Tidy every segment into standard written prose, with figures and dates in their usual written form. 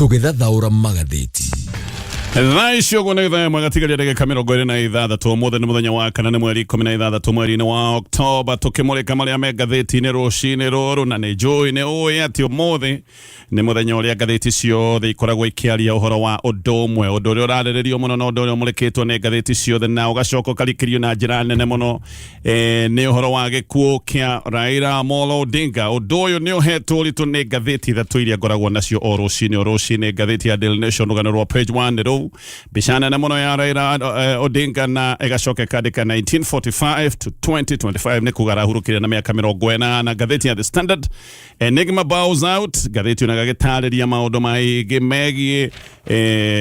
Tũgĩthathaũra magathĩti. Thaa icio ũguo nĩ thaa ĩmwe gatigaria ndagĩka 26. Ũmũthĩ nĩ mũthenya wa kana, nĩ mweri 16 mweri-inĩ wa Oktoba, tũkĩmũrĩka marĩa me ngathĩti-inĩ rũcinĩ rũrũ. Na nĩ njũĩ nĩ ũĩ atĩ ũmũthĩ nĩ mũthenya ũrĩa ngathĩti ciothe ikoragwo ikĩaria ũhoro wa ũndũ ũmwe, ũndũ ũrĩa ũrarĩrĩrio mũno na ũndũ ũrĩa ũmũrĩkĩtwo nĩ ngathĩti ciothe na ũgacoka ũkarikĩrio na njĩra nene mũno, nĩ ũhoro wa gĩkuũ kĩa Raila Amolo Odinga. Ũndũ ũyũ nĩ ũhetwo ũritũ nĩ ngathĩti ithatũ iria ngoragwo nacio o rũcinĩ o rũcinĩ. Ngathĩti ya Daily Nation, rũgano rwa page 1 nĩ rũu, mbica nene mũno ya Raila Odinga, na ĩgacoka ĩkandĩka 1945 to 2025, nĩ kuga arahurũkire na mĩaka 80. Ngathĩti ya The Standard, Enigma bows out, ngathĩti ona gagĩtarĩria maũndũ maingĩ megiĩ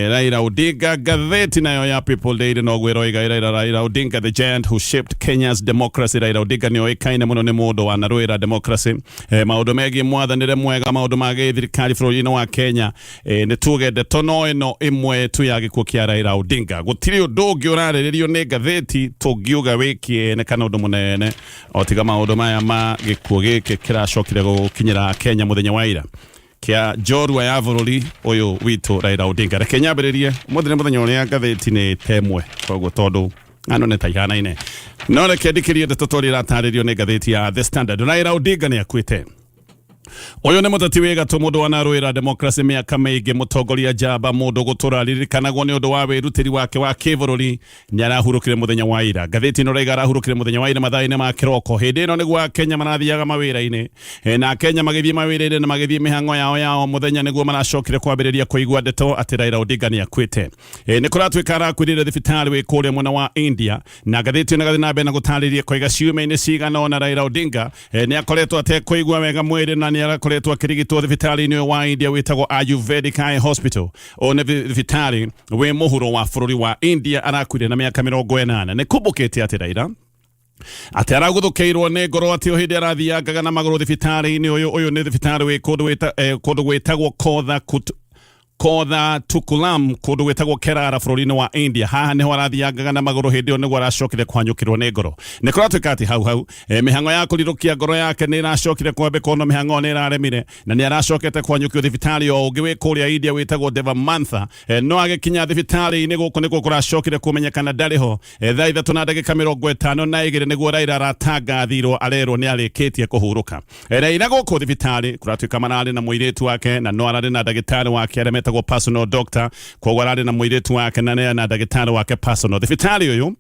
Raila Odinga. Ngathĩti nayo ya People Daily no gwĩroiga Raila Odinga, the giant who shaped Kenya's democracy. Raila Odinga nĩ oĩkaine mũno nĩ mũndũ wanarũĩra democracy, maũndũ megiĩ mwathanĩre mwega, maũndũ ma gĩthirikari bũrũri-inĩ wa Kenya. Nĩ tuge ndeto no ĩno ĩmwe tu ya gĩkuũ kĩa Raila Odinga. Gũtirĩ ũndũ ũngĩ ũrarĩrĩrio nĩ ngathĩti tũngiuga wĩ kĩene kana ũndũ mũnene o tiga maũndũ maya ma gĩkuũ gĩkĩ kĩracokire gũkinyĩra Kenya mũthenya wa ira kĩa njorua ya bũrũri ũyũ witũ Raila Odinga. Reke nyambĩrĩrie, ũmũthĩ nĩ mũthenya ũrĩa ngathĩti nĩ temwe, koguo tondũ ng'ano nĩ ta ihanaine, no reke ndikĩrie ndeto tũrĩa ĩratarĩrio nĩ ngathĩti ya The Standard. Raila Odinga nĩ akuĩte. Ũyũ nĩ mũteti wĩ gatũ, mũndũ wanarũĩra democracy mĩaka mĩingĩ, mũtongoria njamba, mũndũ gũtũra aririkanagwo nĩ ũndũ wa wĩrutĩri wake wa kĩbũrũri, nĩ arahurũkire mũthenya wa ira. Ngathĩti ĩno raiga arahurũkire mũthenya wa ira mathaa-inĩ ma kĩroko. Hĩndĩ ĩno nĩguo Akenya marathiaga mawĩra-inĩ. Na Akenya magĩthiĩ mawĩra-inĩ na magĩthiĩ mĩhang'o yao ya o mũthenya, nĩguo maracokire kwambĩrĩria kũigua ndeto atĩ Raila Odinga nĩ akuĩte. Nĩ kũratuĩka arakuĩrĩire thibitarĩ wĩ kũrĩa mwena wa India. Na ngathĩti ĩno ĩgathiĩ na mbere na gũtarĩria koiga ciumia-inĩ cigana ũna Raila Odinga nĩ akoretwo atekũigua wega mwĩrĩ na nĩ arakoretwo akĩrigitwo thibitarĩ-inĩ ũyũ wa India wĩtagwo Ayurvedic Eye Hospital. Ũyũ nĩ thibitarĩ wĩ mũhuro wa bũrũri wa India. Arakuire na mĩaka 80. Nĩ kumbũkĩte atĩ Raila atĩ araguthũkĩirwo nĩ ngoro, atĩ o hĩndĩ arathiangaga na magũrũ thibitarĩ-inĩ ũyũ. Ũyũ nĩ thibitarĩ wĩ kũndũ gwĩtagwo Kotha Tukulam, kũndũ gwĩtagwo Kerala bũrũri-inĩ wa India. Haha nĩho arathiangaga na magũrũ, hĩndĩ ĩyo nĩguo aracokire kũhanyũkĩrwo nĩ ngoro. Nĩ kũratuĩka atĩ hau hau mĩhang'o ya kũrirũkia ngoro yake nĩ ĩracokire kwambĩkwo, no mĩhang'o nĩ ĩraremire na nĩ aracokete kũhanyũkio thibitarĩ o ũngĩ wĩ kũrĩa India wĩtagwo Devamantha. No agĩkinya thibitarĩ-inĩ gũkũ nĩkuo kũracokire kũmenyekana ndarĩ ho. Thaa 3 na ndagĩka 52 nĩguo Raila aratangathirwo, arerwo nĩ arĩkĩtie kũhurũka. Raila gũkũ thibitarĩ kũratuĩka mararĩ na mũirĩtu wake na no ararĩ na ndagĩtarĩ wake arĩa metagwo personal doctor. Koguo ararĩ na mũirĩtu wake na na ndagĩtarĩ wake personal. Thibitarĩ ũyũ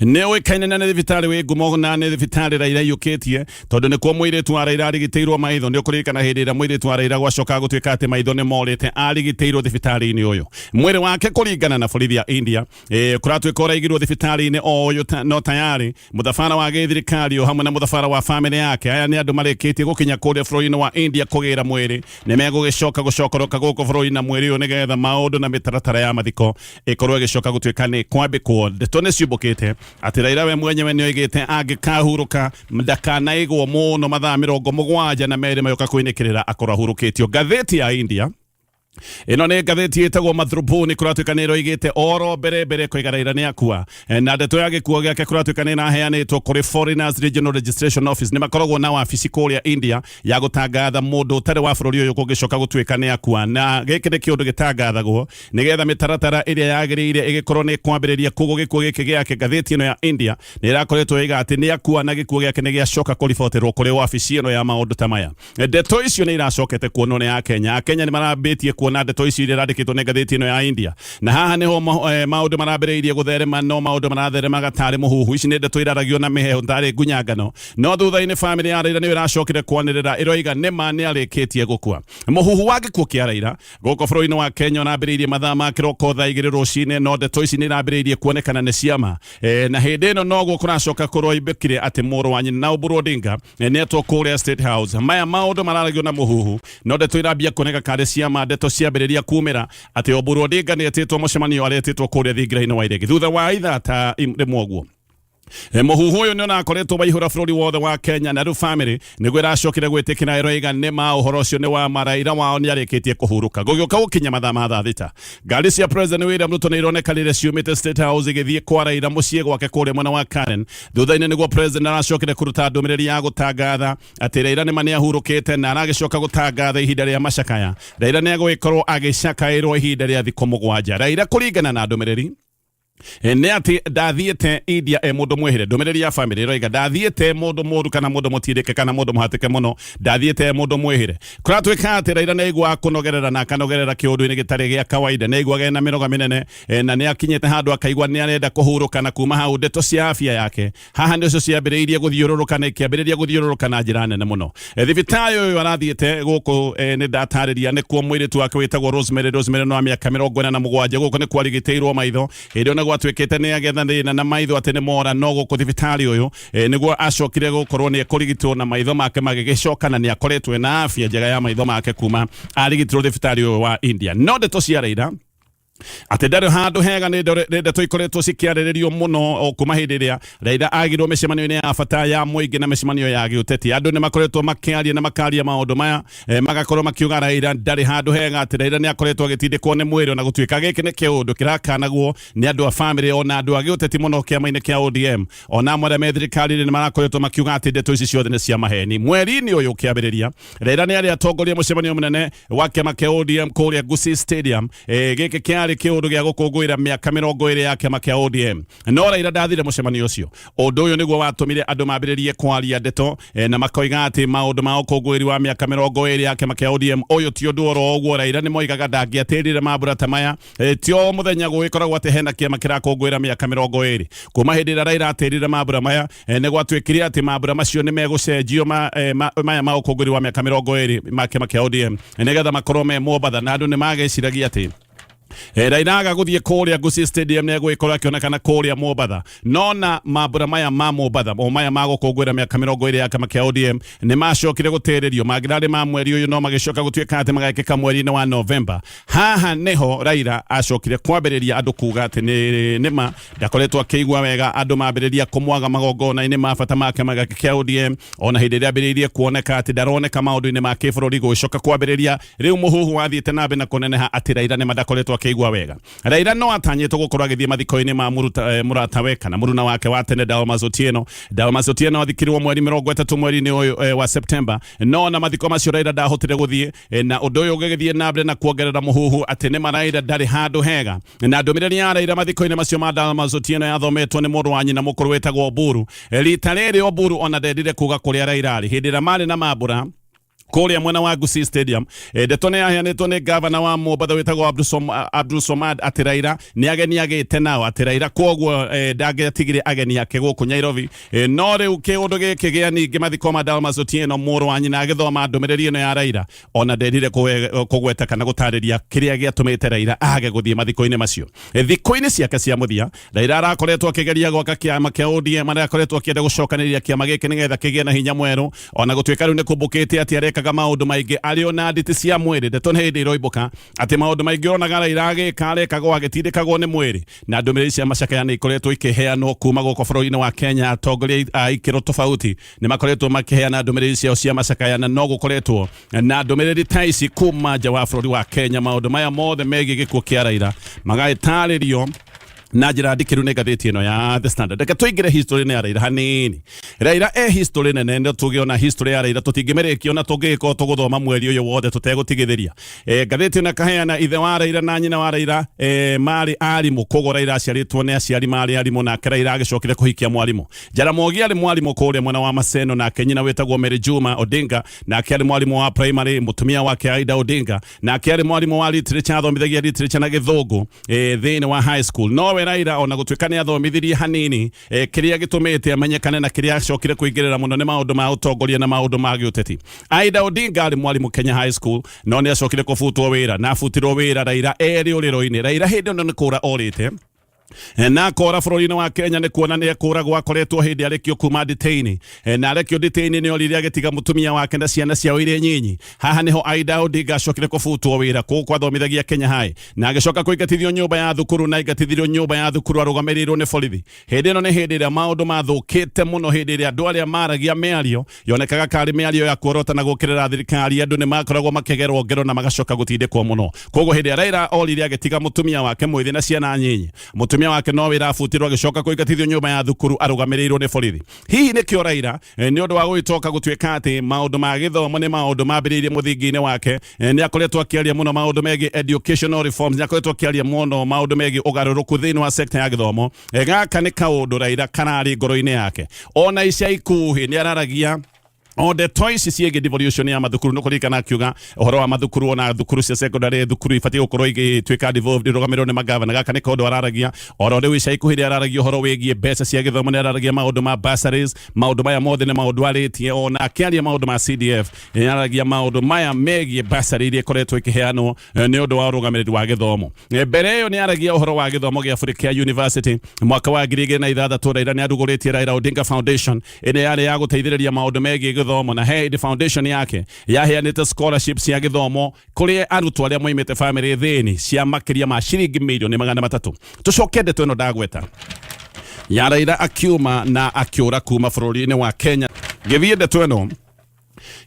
nĩ ũĩkaine na nĩ thibitarĩ wĩ ngumo na nĩ thibitarĩ Raila iyũkĩtie, tondũ nĩkuo mũirĩtu wa Raila arigitĩirwo maitho. Nĩ ũkũririkana hĩndĩ ĩrĩa mũirĩtu wa Raila gwacoka gũtuĩka atĩ maitho nĩ morĩte, arigitĩirwo thibitarĩ-inĩ ũyũ. Mwĩrĩ wake, kũringana na borithi ya India, kũratuĩka ũraigirwo thibitarĩ-inĩ o ũyũ no tayarĩ mũthabara wa gĩthirikari o hamwe na mũthabara wa famĩlĩ yake, aya nĩ andũ marĩkĩtie gũkinya kũrĩa bũrũri-inĩ wa India kũgĩra mwĩrĩ, nĩ megũgĩcoka gũcokoroka gũkũ bũrũri na mwĩrĩ ũyũ, nĩgetha maũndũ na mĩtaratara ya mathiko ĩkorwo ĩgĩcoka gũtuĩka nĩ kwambĩkwo. Ndeto nĩ ciũmbũkĩte atĩ Raila we mwenyewe nĩ oigĩte angĩkahurũka ndakanaigwo mũno mathaa 72 mayoka kwĩnĩkĩrĩra akorwo ahurũkĩtio. Ngathĩti ya India ĩno nĩ ngathĩti ĩtagwo Mathrubuni, kũratuĩka nĩ ĩroigĩte oro mbere mbere koiga Raila nĩ akua. Na ndeto ya gĩkuo gĩake kũratuĩka nĩ ĩraheanĩtwo kũrĩ Foreigners Regional Registration Office. Nĩ makoragwo na wabici kũrĩa India ya gũtangatha mũndũ ũtarĩ wa bũrũri ũyũ kũngĩcoka gũtuĩka nĩ akua, na gĩkĩ nĩ kĩũndũ gĩtangathagwo nĩgetha mĩtaratara ĩrĩa yagĩrĩire ĩgĩkorwo nĩ kwambĩrĩria. Koguo gĩkuo gĩkĩ gĩake, ngathĩti ĩno ya India nĩ ĩrakoretwo ĩga atĩ nĩ akua, na gĩkuo gĩake nĩ gĩacoka kũriboterwo kũrĩ wabici ĩno ya maũndũ ta maya. Ndeto icio nĩ iracokete kuonwo nĩ Akenya. Akenya nĩ marambĩtie kuona ndeto icio iria irandĩkĩtwo nĩ ngathĩti ĩno ya India, na haha nĩho maũndũ marambĩrĩirie gũtherema, no maũndũ maratheremaga tarĩ mũhuhu. Ici nĩ ndeto iraragio na mĩheho tarĩ ngunyangano, no thutha-inĩ famĩlĩ ya Raila nĩyo ĩracokire kwanĩrĩra, ĩroiga nĩma nĩ arĩkĩtie gũkua. Mũhuhu wa gĩkuũ kĩa Raila gũkũ bũrũri-inĩ wa Kenya ũrambĩrĩirie mathaa ma kĩroko thaa 2 rũcinĩ, no ndeto ici nĩ irambĩrĩirie kuonekana nĩ ciama. Na hĩndĩ ĩno noguo kũracoka kũroimbĩkire atĩ mũrũ wa nyina na Oburu Odinga nĩ etwo kũrĩa State House. Maya maũndũ mararagio na mũhuhu, no ndeto irambia kuoneka karĩ ciama. Ndeto ciambĩrĩria kumĩra atĩ Oburu Odinga nĩ etĩtwo mũcemanio aretĩtwo kũrĩa thingira-inĩ wa iregi thutha wa ithaa ta rĩmwe ũguo. Mũhuhu ũyũ nĩ ũrakoretwo waihũra bũrũri wothe wa Kenya, na rĩu family nĩguo ĩracokire gwĩtĩkĩra, ĩroiga nĩ ma ũhoro ũcio nĩ wa ma, Raila wao nĩ arĩkĩtie kũhurũka. Gũgĩũka gũkinya mathaa ma thaa 6, ngari cia President William Ruto nĩ ironekanire ciumĩte State House igĩthiĩ kwa Raila mũciĩ gwake kũrĩa mwena wa Karen. Thutha-inĩ nĩguo President aracokire kũruta ndũmĩrĩri ya gũtangatha atĩ Raila nĩma nĩ ahurũkĩte, na aragĩcoka gũtangatha ihinda rĩa macakaya. Raila nĩ agũgĩkorwo agĩcakaĩrwo ihinda rĩa thikũ 7. Raila kũringana na ndũmĩrĩri nĩ atĩ ndathiĩte India e mũndũ mwĩhĩre. Ndũmĩrĩri ya family ĩroiga ndathiĩte mũndũ mũru kana mũndũ mũtindĩke kana mũndũ mũhatĩke mũno, ndathiĩte e mũndũ mwĩhĩre. Kũratuĩka atĩ Raila nĩ aiguaga kũnogerera na akanogerera kĩũndũ-inĩ gĩtarĩ gĩa kawaida, nĩ aiguaga ena mĩnoga mĩnene, na nĩ akinyĩte handũ akaigua nĩ arenda kũhurũka. Na kuma hau ndeto cia afya yake haha nĩcio ciambĩrĩirie gũthiũrũrũka, na ikĩambĩrĩria gũthiũrũrũka na njĩra nene mũno. Thibitarĩ ũyũ arathiĩte gũkũ, nĩ ndatarĩria nĩkuo mũirĩtu wake wĩtagwo Rosemary. Rosemary no wa mĩaka 47. Gũkũ nĩ kwarigitĩirwo maitho hĩndĩ ĩyo, nĩ gwatuĩkĩte nĩ agetha thĩna na maitho atĩ nĩ mora, no gũkũ thibitarĩ ũyũ nĩguo acokire gũkorwo nĩ ekũrigitwo na maitho make magĩgĩcoka, na nĩ akoretwo na afya njega ya maitho make kuma arigitĩrwo thibitarĩ ũyũ wa India. No ndeto cia Raila atĩ ndarĩ handũ hega nĩ ndeto ikoretwo cikĩarĩrĩrio mũno o kuma hĩndĩ ĩrĩa Raila agirwo mĩcemanio-inĩ ya bata ya mũingĩ na mĩcemanio ya gĩũteti. Andũ nĩ makoretwo makĩaria na makaria maũndũ maya, magakorwo makiuga Raila ndarĩ handũ hega, atĩ Raila nĩ akoretwo agĩtindĩkwo nĩ mwĩrĩ, ona gũtuĩka gĩkĩ nĩ kĩũndũ kĩrakanagwo nĩ andũ a family ona andũ a gĩũteti mũno kĩama-inĩ kĩa ODM. Ona amwe arĩa me thirikari-inĩ nĩ marakoretwo makiuga atĩ ndeto ici ciothe nĩ cia maheni. Mweri-inĩ ũyũ ũkĩambĩrĩria, Raila nĩ arĩ atongoria mũcemanio mũnene wa kĩama kĩa ODM kũrĩa Gusii Stadium. Gĩkĩ kĩarĩ kĩũndũ gĩa gũkũngũĩra mĩaka 20 ya kĩama kĩa ODM, no Raila ndathire mũcemanio ũcio. Ũndũ ũyũ nĩguo watũmire andũ mambĩrĩrie kwaria ndeto, na makoiga atĩ maũndũ ma ũkũngũĩri wa mĩaka 20 ya kĩama kĩa ODM ũyũ ti ũndũ oro ũguo. Raila nĩ moigaga ndangĩatĩrire mambura ta maya. Ti o mũthenya gũgĩkoragwo atĩ hena kĩama kĩrakũngũĩra mĩaka 20. Kuma hĩndĩ ĩrĩa Raila atĩrire mambura maya, nĩ gwatuĩkire atĩ mambura macio nĩ megũcenjio maya ma ũkũngũĩri wa mĩaka 20 ma kĩama kĩa ODM nĩgetha makorwo me Mombatha, na andũ nĩ mageciragia atĩ Raila aga gũthiĩ kũrĩa Gusii Stadium nĩ egũgĩkorwo akĩonekana kũrĩa Mombatha. No na mambura maya ma Mombatha, o maya ma gũkũngũĩra mĩaka 20 ya kĩama kĩa ODM, nĩ macokire gũtĩrĩrio. Mangĩrarĩ ma mweri ũyũ, no magĩcoka gũtuĩka atĩ magekĩka mweri-inĩ wa Novemba. Haha nĩho Raila acokire kwambĩrĩria andũ kuga atĩ nĩ nĩma ndakoretwo akĩigua wega. Andũ mambĩrĩria kũmwaga magongona-inĩ ma bata ma kĩama gĩake kĩa ODM, ona hĩndĩ ĩrĩa ambĩrĩirie kuoneka atĩ ndaroneka maũndũ-inĩ ma kĩbũrũri. Gũgĩcoka kwambĩrĩria rĩu mũhuhu wathiĩte na mbere na kũneneha atĩ Raila nĩma ndakoretwo akĩigua wega. Raila no atanyĩtwo gũkorwo agĩthiĩ mathiko-inĩ ma mũratawe kana mũruna wake wa tene Dalmas Otieno. Dalmas Otieno athikirwo mweri 30 mweri-inĩ ũyũ wa Septemba, no na mathiko macio Raila ndahotire gũthiĩ, na ũndũ ũyũ ũgĩgĩthiĩ na mbere na kuongerera mũhuhu atĩ nĩma Raila ndarĩ handũ hega. Na ndũmĩrĩri ya Raila mathiko-inĩ macio ma Dalmas Otieno yathometwo nĩ mũrũ wa nyina mũkũrũ wĩtagwo Oburu. Rita rĩrĩ Oburu ona ndendire kuga kũrĩa Raila arĩ hĩndĩ ĩrĩa marĩ na mambura kũrĩa mwena wa Gusii Stadium. Ndeto nĩ yaheanĩtwo nĩ gavana wa Mombatha wĩtagwo Abdul Somad atĩ Raila nĩ ageni agĩte nao, atĩ Raila kwoguo ndangĩatigire ageni ake gũkũ Nairobi. No rĩu kĩũndũ gĩkĩ gĩa ningĩ mathiko ma Dalmas Otieno, mũrũ wa nyina agĩthoma ndũmĩrĩri ĩno ya Raila ona nderire kũgweta kana gũtarĩria kĩrĩa gĩatũmĩte Raila age gũthiĩ mathiko-inĩ macio. Thikũ-inĩ ciake cia mũthia, Raila arakoretwo akĩgeria gwaka kĩama kĩa ODM, arakoretwo akĩenda gũcokanĩrĩria kĩama gĩkĩ nĩgetha kĩgĩe na hinya mwerũ, ona gũtuĩka rĩu nĩ kũmbũkĩte atĩ arekaga maũndũ maingĩ arĩ ona nditi cia mwĩrĩ. Ndeto nĩ hĩndĩ iroimbũka atĩ maũndũ maingĩ onaga Raila agĩka arekagwo agĩtindĩkagwo nĩ mwĩrĩ, na ndũmĩrĩri cia macakaya nĩ ikoretwo ikĩheanwo kuma gũkũ bũrũri-inĩ wa Kenya. Atongoria a ikĩro tofauti nĩ makoretwo makĩheana ndũmĩrĩri ciao cia macakaya, na no gũkoretwo na ndũmĩrĩri ta ici kuma nja wa bũrũri wa Kenya. Maũndũ maya mothe megiĩ gĩkuũ kĩa Raila magagĩtarĩrio na njĩra ndikĩru nĩ ngathĩti ĩno ya The Standard. Reke tũingĩre history-inĩ ya Raila hanini. Raila e history nene, no tũgĩona history ya Raila tũtingĩmĩrĩkia ona tũngĩgĩkorwo tũgũthoma mweri ũyũ wothe tũtegũtigithĩria. Ngathĩti ĩno ĩkaheana ithe wa Raila na nyina wa Raila marĩ arimũ, koguo Raila aciarĩtwo nĩ aciari marĩ arimũ, nake Raila agĩcokire kũhikia mwarimũ. Jaramogi arĩ mwarimũ kũrĩa mwena wa Maseno, nake nyina wĩtagwo Mary Juma Odinga nake arĩ mwarimũ wa primary. Mũtumia wake Aida Odinga nake arĩ mwarimũ wa literature, athomithagia literature na Gĩthũngũ thĩinĩ wa high school. Nowe Raila ona gũtuĩka nĩ athomithirie hanini, kĩrĩa gĩtũmĩte amenyekane na kĩrĩa acokire kũingĩrĩra mũno nĩ maũndũ ma ũtongoria na maũndũ ma gĩũteti. Aida Odinga arĩ mwarimũ Kenya High School, no nĩ acokire kũbutwo wĩra, na abutirwo wĩra Raila erĩ ũrĩro-inĩ. Raila hĩndĩ ĩno nĩ kũra orĩte. Na akora bũrũri-inĩ wa Kenya nĩ kuona nĩ ekũragwo akoretwo hĩndĩ arekio kuma nditĩini. Na arekio nditĩini nĩ orire agĩtiga mũtumia wake na ciana ciao irĩ nyinyi. Haha nĩho Aida Odinga acokire kũbutwo wĩra kũu kwathomithagia Kenya High, na agĩcoka kũingatithio nyũmba ya thukuru, na aingatithirio nyũmba ya thukuru arũgamĩrĩirwo nĩ borithi. Hĩndĩ ĩno nĩ hĩndĩ ĩrĩa maũndũ mathũkĩte mũno, hĩndĩ ĩrĩa andũ arĩa maragia mĩario yonekaga karĩ mĩario ya kuorota na gũkĩrĩra thirikari, andũ nĩ makoragwo makĩgerwo ngero na magacoka gũtindĩkwo mũno. Koguo hĩndĩ ĩrĩa Raila orire agĩtiga mũtumia wake mwĩthĩ na ciana nyinyi, mũtumia wake no wĩra abutirwo agĩcoka kũingatithio nyũmba ya thukuru arũgamĩrĩirwo nĩ borithi. Hihi nĩkĩo Raila, nĩ ũndũ wa gũgĩtoka gũtuĩka atĩ maũndũ ma gĩthomo nĩ maũndũ mambĩrĩirie mũthingi-inĩ wake, nĩ akoretwo akĩaria mũno maũndũ megiĩ educational reforms, nĩ akoretwo akĩaria mũno maũndũ megiĩ ũgarũrũku thĩinĩ wa sekta ya gĩthomo. Gaka nĩ kaũndũ Raila kararĩ ngoro-inĩ yake. Ona ica ikuhĩ nĩ araragia o ndeto ici ciĩgiĩ devolution ya mathukuru. Nĩ kũririkana akiuga ũhoro wa mathukuru, ona thukuru cia secondary, thukuru ibatiĩ gũkorwo igĩtuĩka devolved, irũgamĩrĩrwo nĩ magavana. Gaka nĩ kaũndũ araragia oro rĩu. Ica ikuhĩ nĩ araragia ũhoro wĩgiĩ mbeca cia gĩthomo, nĩ araragia maũndũ ma bursaries. Maũndũ maya mothe nĩ maũndũ arĩtie. Ona akĩaria maũndũ ma CDF, nĩ araragia maũndũ maya megiĩ bursary iria ikoretwo ikĩheanwo nĩ ũndũ wa ũrũgamĩrĩri wa gĩthomo. Mbere ĩyo nĩ aragia ũhoro wa gĩthomo gĩa bũrĩ kĩa university. Mwaka wa 2006 Raila nĩ arugũrĩtie Raila Odinga Foundation ĩrĩa yarĩ ya gũteithĩrĩria maũndũ megiĩ gĩthomo, na he hĩndĩ foundation yake yaheanĩte scholarship cia gĩthomo kũrĩ arutwo arĩa moimĩte famĩlĩ thĩni cia makĩria ma ciringi mirioni 300. Tũcoke ndeto ĩno ndagweta ya Raila akiuma na akĩũra kuma bũrũri-inĩ wa Kenya. Ngĩthiĩ ndeto ĩno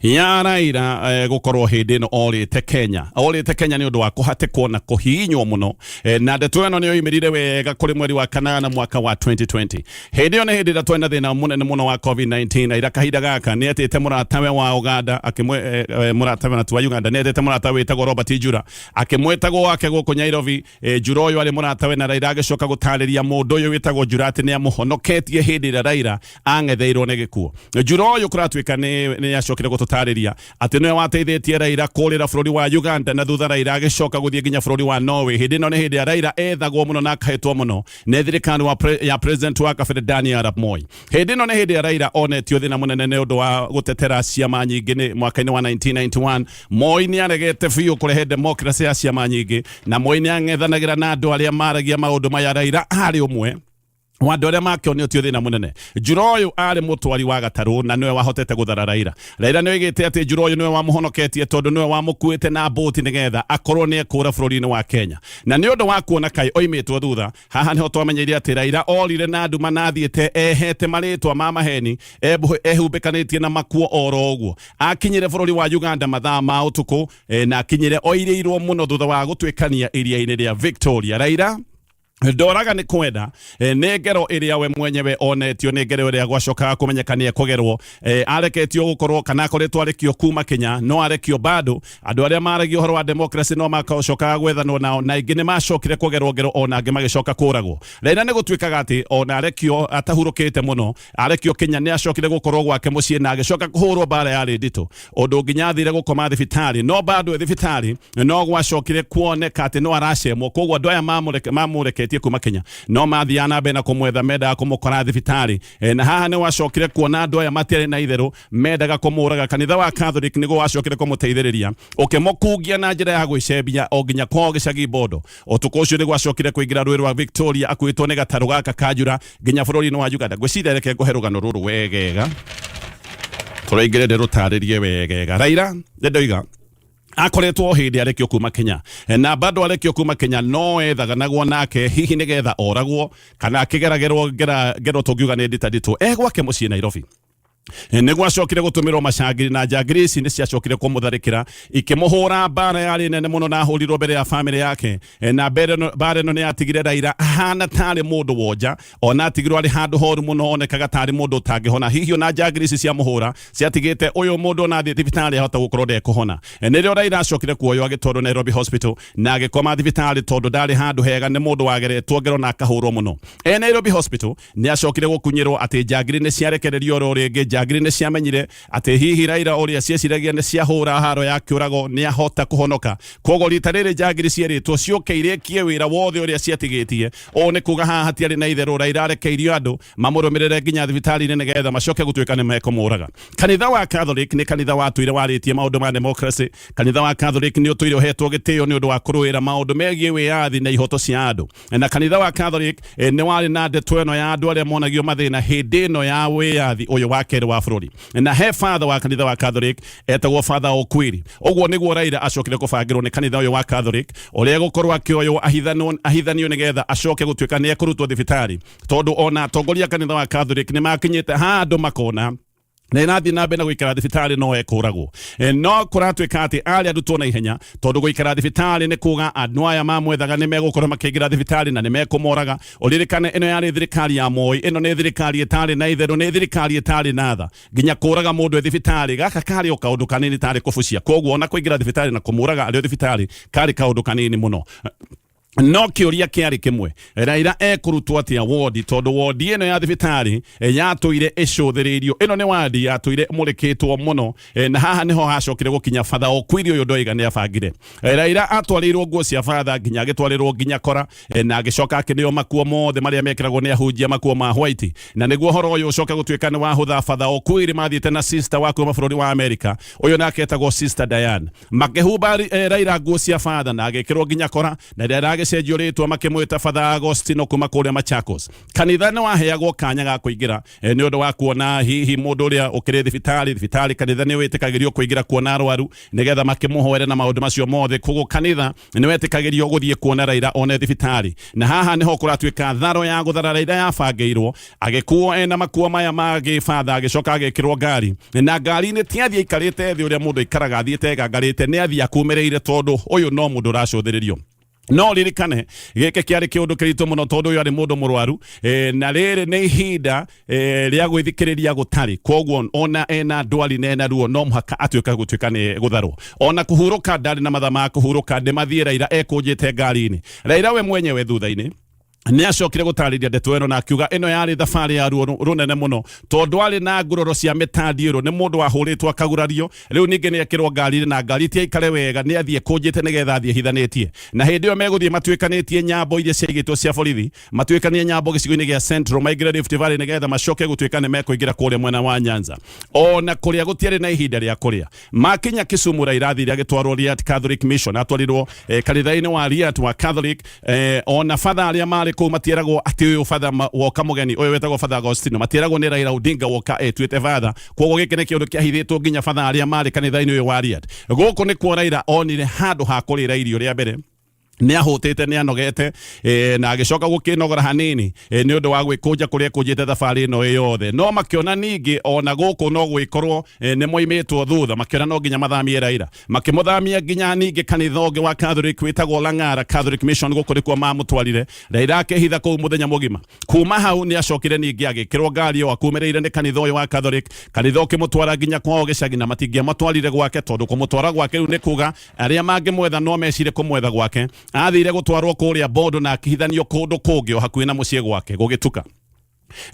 ya Raila, gũkorwo hĩndĩ ĩno orĩte Kenya, orĩte Kenya nĩ ũndũ wa kũhatĩkwo na kũhihinywo mũno, na ndeto ĩno nĩ yoimĩrire wega kũrĩ mweri wa kanana mwaka wa 2020. Hĩndĩ ĩyo nĩ hĩndĩ ĩrĩa twarĩ na thĩna mũnene mũno wa COVID-19. Raila kahinda gaka nĩ etĩte mũratawe wa Uganda akĩmwe, mũratawe na ti wa Uganda, nĩ etĩte mũratawe wĩtagwo Robert Njura, akĩmwĩta gwake gũkũ Nairobi. Njura ũyũ arĩ mũratawe na Raila agĩcoka gũtarĩria mũndũ ũyũ wĩtagwo Njura atĩ nĩ amũhonoketie hĩndĩ ĩrĩa Raila ang'etheirwo nĩ gĩkuũ. Njura ũyũ kũratuĩka nĩ acokire gũtũtarĩria atĩ nĩwe wateithĩtie Raila kũrĩra bũrũri wa Uganda, na thutha Raila agĩcoka gũthiĩ nginya bũrũri wa Norway. Hĩndĩ ĩno nĩ hĩndĩ ya Raila ethagwo mũno na akahĩtwo mũno nĩ thirikari ya president wa kabere Daniel Arap Moi. Hĩndĩ ĩno nĩ hĩndĩ ya Raila onetio thĩna mũnene nĩ ũndũ wa gũtetera ciama nyingĩ. Nĩ mwaka-inĩ wa 1991 Moi nĩ aregete biũ kũrehe democracy ya ciama nyingĩ, na Moi nĩ ang'ethanagĩra na andũ arĩa maragia maũndũ maya. Raila arĩ ũmwe wa andũ arĩa makĩonetio thĩna mũnene. Njura ũyũ arĩ mũtwari wa gatarũ na nĩwe wahotete gũthara Raila. Raila nĩ oigĩte atĩ Njura ũyũ nĩwe wamũhonoketie, tondũ nĩwe wamũkuĩte na mbũti nĩgetha akorwo nĩ ekũra bũrũri-inĩ wa Kenya, na nĩ ũndũ wa kuona kaĩ oimĩtwo thutha. Haha nĩho twamenyeire atĩ Raila orire na nduma na athiĩte ehete marĩtwa ma maheni, ehumbĩkanĩtie na makuo oro ũguo. Akinyire bũrũri wa Uganda mathaa ma ũtukũ, na akinyire oirĩirwo mũno thutha wa gũtuĩkania iria-inĩ rĩa Victoria. Raila ndoraga nĩ kwenda, nĩ ngero ĩrĩa we mwenyewe onetio, nĩ ngero ĩrĩa gwacokaga kũmenyeka nĩ ekũgerwo. Areketio gũkorwo kana akoretwo arekio kuma Kenya, no arekio bado andũ arĩa maragia ũhoro wa democracy no macokaga gwethanwo nao, na aingĩ nĩ macokire kũgerwo ngero, ona angĩ magĩcoka kũragwo. Raila nĩ gũtuĩkaga atĩ ona arekio atahurũkĩte mũno, arekio Kenya nĩ acokire gũkorwo gwake mũciĩ na agĩcoka kũhũrwo mbara yarĩ nditũ ũndũ nginya athire gũkoma thibitarĩ. No bado e thibitarĩ no gwacokire kuoneka atĩ no aracemwo, koguo andũ aya mamũreketie kuma Kenya no mathiaga na mbere na kũmwetha, mendaga kũmũkora thibitarĩ. Na haha nĩ wacokire kuona andũ aya matiarĩ na itherũ, mendaga kũmũraga. Kanitha wa Catholic nĩguo wacokire kũmũteithĩrĩria, ũkĩmũkungia na njĩra ya gwĩcembia o nginya kwao gĩcagi Bondo. Ũtukũ ũcio nĩ gwacokire kũingĩra rũĩ rwa Victoria akuĩtwo nĩ gatarũ gaka ka Njura nginya bũrũri-inĩ wa Uganda. Ngwĩciria reke ngũhe rũgano rũrũ wegega, tũraingĩre ndĩrũtarĩrie wegega. Raila nĩ ndoiga akoretwo hĩndĩ arekio kuma Kenya, na bado arekio kuma Kenya no ethaganagwo nake, hihi nĩgetha oragwo kana akĩgeragĩrwo ngero tũngiuga nĩ ndita nditũ. E gwake mũciĩ Nairobi nĩ gwacokire gũtũmĩrwo macangiri, na njangiri ici nĩ ciacokire kũmũtharĩkĩra ikĩmũhũra mbara yarĩ nene mũno, na ahũrirwo mbere ya famĩlĩ yake. Na mbere mbara ĩno nĩ yatigire Raila ahana tarĩ mũndũ wonja, ona atigirwo arĩ handũ horu mũno, onekaga tarĩ mũndũ ũtangĩhona. Hihi ona njangiri ici ciamũhũra ciatigĩte ũyũ mũndũ ona athiĩ thibitarĩ ahota gũkorwo ndekũhona. Nĩrĩo Raila acokire kuoywo agĩtwarwo Nairobi Hospital na agĩkoma thibitarĩ, tondũ ndarĩ handũ hega, nĩ mũndũ wageretwo ngero na akahũrwo mũno. E Nairobi Hospital nĩ acokire gũkunyĩrwo atĩ njangiri nĩ ciarekererio oro rĩngĩ. Njangiri nĩ ciamenyire atĩ hihi Raila ũrĩa cieciragia nĩ ciahũra haro ya kĩũrago nĩ ahota kũhonoka, koguo rita rĩrĩ njangiri cierĩtwo ciũke irĩkie wĩra wothe ũrĩa ciatigĩtie. Ũũ nĩ kuga haha hatiarĩ na itherũ, Raila arekeirio andũ mamũrũmĩrĩre nginya thibitarĩ-inĩ nĩgetha macoke gũtuĩka nĩ mekũmũraga. Kanitha wa Catholic nĩ kanitha watũire warĩtie maũndũ ma democracy. Kanitha wa Catholic nĩ ũtũire ũhetwo gĩtĩo nĩ ũndũ wa kũrũĩra maũndũ megiĩ wĩyathi na ihoto cia andũ. Na kanitha wa Catholic nĩ warĩ na ndeto ĩno ya andũ arĩa monagio mathĩna hĩndĩ ĩno ya wĩyathi ũyũ wa kerĩ wa bũrũri. Na he father wa kanitha wa Catholic etagwo Father Okwiri. Ũguo nĩguo Raila acokire kũbangĩrwo nĩ kanitha ũyũ wa Catholic ũrĩa egũkorwo akĩoywo ahithanio nĩgetha acoke gũtuĩka nĩ ekũrutwo thibitarĩ, tondũ ona atongoria a kanitha wa Catholic nĩ makinyĩte handũ makona na ĩrathiĩ na mbere na gũikara thibitarĩ no ekũragwo. No kũratuĩka atĩ arĩ arutwo na ihenya, tondũ gũikara thibitarĩ nĩ kuga andũ aya mamwethaga nĩ megũkorwo makĩingĩra thibitarĩ na nĩ mekũmoraga. Ũririkane ĩno yarĩ thirikari ya Moi, ĩno nĩ thirikari ĩtarĩ na itherũ, nĩ thirikari ĩtarĩ na tha. Nginya kũraga mũndũ e thibitarĩ gaka karĩ o kaũndũ kanini tarĩ kũbucia, koguo ona kũingĩra thibitarĩ na kũmũraga arĩ o thibitarĩ karĩ kaũndũ kanini mũno. No kĩũria kĩarĩ kĩmwe, Raila ekũrutwo atĩa wodi, tondũ wodi ĩno ya thibitarĩ yatũire ĩcũthĩrĩirio. Ĩno nĩ wadi yatũire ĩmũrĩkĩtwo mũno, na haha nĩho hacokire gũkinya Father Okwiri ũyũ ndoiga nĩ abangire. Raila atwarĩirwo nguo cia Father nginya agĩtwarĩrwo nginya kora, na agĩcoka akĩneo makuo mothe marĩa mekĩragwo nĩ ahunjia, makuo ma white. Na nĩguo ũhoro ũyũ ũcoke gũtuĩka nĩ wahũtha, Father Okwiri mathiĩte na sister wa kuma bũrũri wa Amerika, ũyũ nake etagwo Sister Diane. Makĩhumba Raila nguo cia Father na agĩkĩrwo nginya kora, na rĩrĩa agĩcenjio rĩtwa makĩmwĩta Father Agostino kuma kũrĩa Machakos. Kanitha nĩ waheagwo kanya ga kũingĩra nĩ ũndũ wa kuona hihi mũndũ ũrĩa ũkĩrĩ thibitarĩ. Thibitarĩ kanitha nĩ wĩtĩkagĩrio kũingĩra kuona arwaru nĩgetha makĩmũhoere na maũndũ macio mothe. Koguo kanitha nĩ wetĩkagĩrio gũthiĩ kuona Raila one thibitarĩ, na haha nĩho kũratuĩka tharo ya gũthara Raila yabangĩirwo. Agĩkuo ena makuo maya ma gĩbatha, agĩcoka agĩkĩrwo ngari, na ngari-inĩ ti athiĩ aikarĩte thĩ ũrĩa mũndũ aikaraga athiĩte egangarĩte, nĩ athiĩ akumĩrĩire, tondũ ũyũ no mũndũ ũracũthĩrĩrio. No ririkane gĩkĩ kĩarĩ kĩũndũ kĩritũ mũno, tondũ ũyũ arĩ mũndũ mũrwaru, na rĩrĩ nĩ ihinda rĩa gwĩthikĩrĩria gũtarĩ. Koguo ona ena ndwari na ena ruo, no mũhaka atuĩka gũtuĩka nĩ gũtharwo. Ona kũhurũka ndarĩ na mathaa ma kũhurũka, nĩ mathiĩ Raila ekũnjĩte ngari-inĩ. Raila we mwenyewe thutha-inĩ nĩ acokire gũtarĩria ndeto ĩno na akiuga ĩno yarĩ thabarĩ ya ruo rũnene mũno, tondũ arĩ na nguraro cia mĩtandiĩro, nĩ mũndũ wahũrĩtwo akagurario. Rĩu ningĩ nĩ ekĩrwo ngari-inĩ, na ngari ti aikare wega, nĩ athiĩ kũnjĩte nĩgetha athiĩ hithanĩtie. Na hĩndĩ ĩyo megũthiĩ matuĩkanĩtie nyambo iria ciaigĩtwo cia borithi, matuĩkanie nyambo gĩcigo-inĩ gĩa Central, maingĩre Rift Valley nĩgetha macoke gũtuĩka nĩ mekũingĩra kũrĩa mwena wa Nyanza. Ona kũrĩa gũtiarĩ na ihinda rĩa kũrĩa. Makinya Kisumu, Raila athire agĩtwarwo Riat Catholic Mission, atwarirwo kanitha-inĩ wa Riat wa Catholic. Ona father arĩa marĩ kũu matieragwo atĩ ũyũ father woka mũgeni ũyũ wetagwo Father Agostino, matieragwo nĩ Raila Odinga woka etuĩte father. Koguo gĩkĩ nĩ kĩũndũ kĩahithĩtwo nginya father arĩa marĩ kanitha-inĩ ũyũ wa Riat. Gũkũ nĩkuo Raila onire handũ ha kũrĩra irio rĩa mbere. Nĩ ahũtĩte, nĩ anogete, na agĩcoka gũkĩnogora hanini nĩ ũndũ wa gwĩkũnja kũrĩa ekũnjĩte thabarĩ ĩno ĩ yothe. No makĩona ningĩ ona gũkũ no gwĩkorwo nĩ moimĩtwo thutha, makĩona no nginya mathamie Raila. Makĩmũthamia nginya ningĩ kanitha ũngĩ wa Catholic wĩtagwo Lang'ara Catholic Mission. Gũkũ nĩkuo mamũtwarire. Raila akĩhitha kũu mũthenya mũgima. Kuma hau nĩ acokire ningĩ agĩkĩrwo ngari ĩyo akumĩrĩire nĩ kanitha ũyũ wa Catholic. Kanitha ũkĩmũtwara nginya kwao gĩcagi, na matingĩamũtwarire gwake, tondũ kũmũtwara gwake rĩu nĩ kuga arĩa mangĩmwetha no mecire kũmwetha gwake. Athire gũtwarwo kũrĩa Bondo na akĩhithanio kũndũ kũngĩ o hakuhĩ na mũciĩ gwake. Gũgĩtuka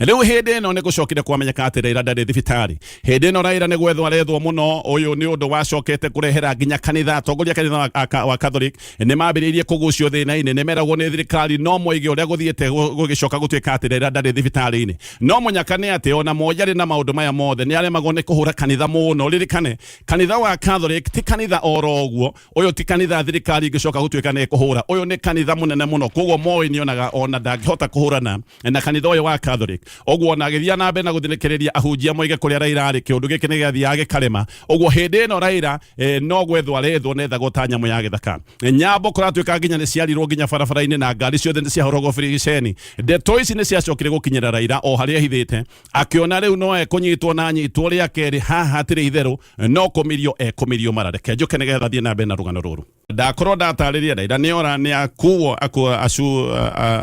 rĩu hĩndĩ ĩno nĩ gũcokire kwamenyeka atĩ Raila ndarĩ thibitarĩ. Hĩndĩ ĩno Raila nĩ gwethwo arethwo mũno. Ũyũ nĩ ũndũ wacokete kũrehera nginya kanitha. Atongoria kanitha wa Catholic nĩ mambĩrĩirie kũgucio thĩna-inĩ, nĩ meragwo nĩ thirikari no moige ũrĩa gũthiĩte gũgĩcoka gũtuĩka atĩ Raila ndarĩ thibitarĩ-inĩ. No mũnyaka nĩ atĩ ona Moi arĩ na maũndũ maya mothe, nĩ aremagwo nĩ kũhũra kanitha mũno. Ririkane kanitha wa Catholic ti kanitha oro ũguo, ũyũ ti kanitha thirikari ĩngĩcoka gũtuĩka nĩ ĩkũhũra, ũyũ nĩ kanitha mũnene mũno. Koguo Moi nĩonaga ona ndangĩhota kũhũrana na kanitha ũyũ wa Catholic. Ũguo ona agĩthiĩ na mbere na gũthinĩkĩrĩria ahunjia moige kũrĩa Raila arĩ, kĩũndũ gĩkĩ nĩ gĩathiaga gĩkarema. Ũguo hĩndĩ ĩno Raila no gwethwo arethwo, nethagwo ta nyamũ ya gĩthaka. Nyambo kũratuĩka nginya nĩ ciarirwo nginya barabara-inĩ, na ngari ciothe nĩ ciahũragwo birigiceni. Ndeto ici nĩ ciacokire gũkinyĩra Raila o harĩa ehithĩte, akĩona rĩu no ekũnyitwo na anyitwo rĩa kerĩ, haha hatirĩ itherũ, no kũmirio ekũmirio mara. Reke njũke nĩgetha thiĩ na mbere na rũgano rũrũ. Ndakorwo ndatarĩria, Raila nĩ ora, nĩ akuo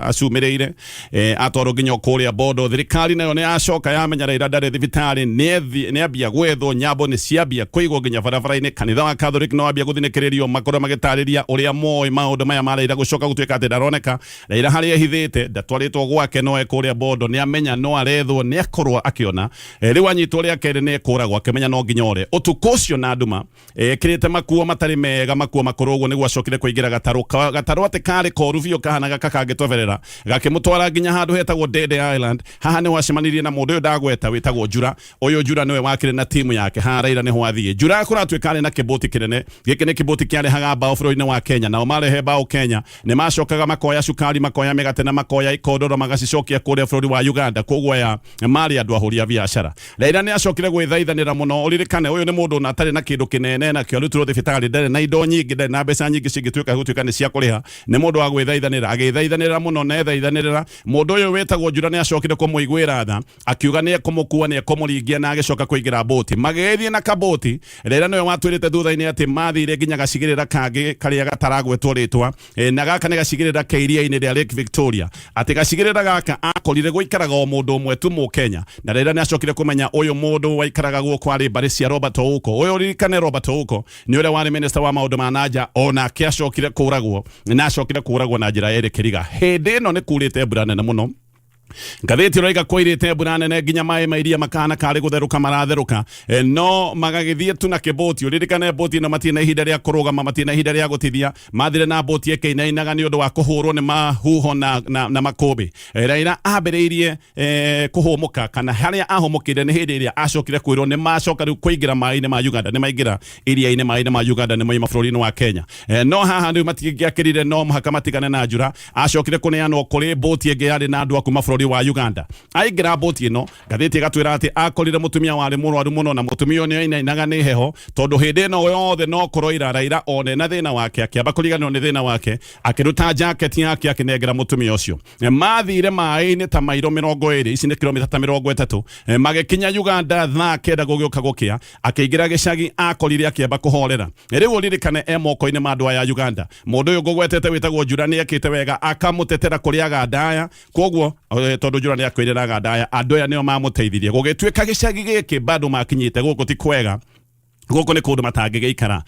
acumĩrĩire, atwarwo nginya kũrĩa Bondo. Thirikari nayo nĩ yacoka yamenya Raila ndarĩ thibitarĩ, nĩ ambia gwethwo, nyambo nĩ ciambia kũigwo nginya barabara-inĩ. Kanitha wa Catholic no ambia gũthinĩkĩrĩrio, makorwo magĩtarĩria ũrĩa moĩ maũndũ maya ma Raila gũcoka gũtuĩka atĩ ndaroneka. Raila harĩa ehithĩte ndatwarĩtwo gwake, no ekũrĩa Bondo, nĩ amenya no arethwo, nĩ akorwo akĩona rĩu anyitwo rĩa kerĩ nĩ ekũragwo, akĩmenya no nginya ore ũtukũ ũcio na nduma, ekĩrĩte makuo matarĩ mega, makuo makũrũ. magũrũ ũguo nĩguo acokire kũingĩra gatarũ. Gatarũ atĩ karĩ koru biũ kahanaga kakangĩtoberera, gakĩmũtwara nginya handũ hetagwo Dede Island. Haha nĩho acemanirie na mũndũ ũyũ ndagweta wĩtagwo Njura. Ũyũ Njura nĩwe wakĩrĩ na timu yake. Haha Raila nĩho athiĩ. Njura kũratuĩka arĩ na kĩbũti kĩnene. Gĩkĩ nĩ kĩbũti kĩarehaga mbaũ bũrũri-inĩ wa Kenya. Nao marehe mbaũ Kenya nĩ macokaga makoya cukari, makoya mĩgate na makoya ikondoro magacicokia kũrĩa bũrũri wa Uganda. Koguo aya marĩ andũ ahũri a biacara. Raila nĩ acokire gwĩthaithanĩra mũno. Ũririkane ũyũ nĩ mũndũ ona atarĩ na kĩndũ kĩnene nakĩo, arutirwo thibitarĩ, ndarĩ na indo nyingĩ, ndarĩ na mbeca nyingĩ cingĩtuĩka gũtuĩka nĩ cia kũrĩha. Nĩ mũndũ wa gwĩthaithanĩra, agĩthaithanĩrĩra mũno na ethaithanĩrĩra. Mũndũ ũyũ wĩtagwo Njura nĩ acokire kũmũiguĩra tha, akiuga nĩ ekũmũkua, nĩ ekũmũringia na agĩcoka kũingĩra mbũti. Magĩgĩthiĩ na kabũti. Raila nĩwe watwĩrĩte thutha-inĩ atĩ mathire nginya gacigĩrĩra kangĩ karĩa gataragwetwo rĩtwa, na gaka nĩ gacigĩrĩra ke iria-inĩ rĩa Lake Victoria. Atĩ gacigĩrĩra gaka akorire gũikaraga o mũndũ ũmwe tu Mũkenya. Na Raila nĩ acokire kũmenya ũyũ mũndũ waikaraga gũkũ arĩ mbarĩ cia Robert Ouko. Ũyũ ũririkane Robert Ouko nĩ ũrĩa warĩ minister wa maũndũ ma nanja, onake acokire kũragwo, na acokire kũragwo na njĩra ya Eric Kĩriga. Hĩndĩ ĩno nĩ kurĩte mbura nene mũno. Ngathĩti ĩroiga kwairĩte mbura nene nginya maĩ ma iria makahana karĩ gũtherũka maratherũka. No magagĩthiĩ tu na kĩbũti. Ũririkane mbũti ĩno matirĩ na ihinda rĩa kũrũgama, matirĩ na ihinda rĩa gũtithia. Mathire na mbũti ĩkĩinainaga nĩ ũndũ wa kũhũrwo nĩ mahuho na makũmbĩ. Raila ambĩrĩirie kũhũmũka, kana harĩa ahũmũkĩire nĩ hĩndĩ ĩrĩa acokire kwĩrwo nĩ macoka rĩu kũingĩra maĩ-inĩ ma Uganda, nĩ maingĩra iria-inĩ maĩ-inĩ ma Uganda, nĩ moima bũrũri-inĩ wa Kenya. No haha rĩu matingĩakĩrire, no mũhaka matigane na Njura. Acokire kũneanwo kũrĩ mbũti ĩngĩ yarĩ na andũ a kuma bũrũri wa Uganda. Aingĩra mbũti ĩno, ngathĩti ĩgatwĩra atĩ akorire mũtumia warĩ mũrwaru mũno, na mũtumia ũyũ nĩ ainainaga nĩ heho, tondũ hĩndĩ ĩno yothe no kũroira Raila one na thĩna wake. Akĩamba kũriganĩrwo nĩ thĩna wake, akĩruta jaketi yake akĩnengera mũtumia ũcio. Mathire maĩ-inĩ ta mairo 20, ici nĩ kilomita ta 30, magĩkinya Uganda thaa 9 gũgĩũka gũkĩa. Akĩingĩra gĩcagi akorire akĩamba kũhorera. Rĩu ũririkane e moko-inĩ ma andũ aya a Uganda. Mũndũ ũyũ ngũgwetete wĩtagwo Njura nĩ ekĩte wega akamũtetera kũrĩ aganda aya. Kwoguo tondũ Njura nĩ akwĩrĩra aganda aya, andũ aya nĩo mamũteithirie. Gũgĩtuĩka gĩcagi gĩkĩ bado makinyĩte gũkũ ti kwega, gũkũ nĩ kũndũ matangĩgĩikara.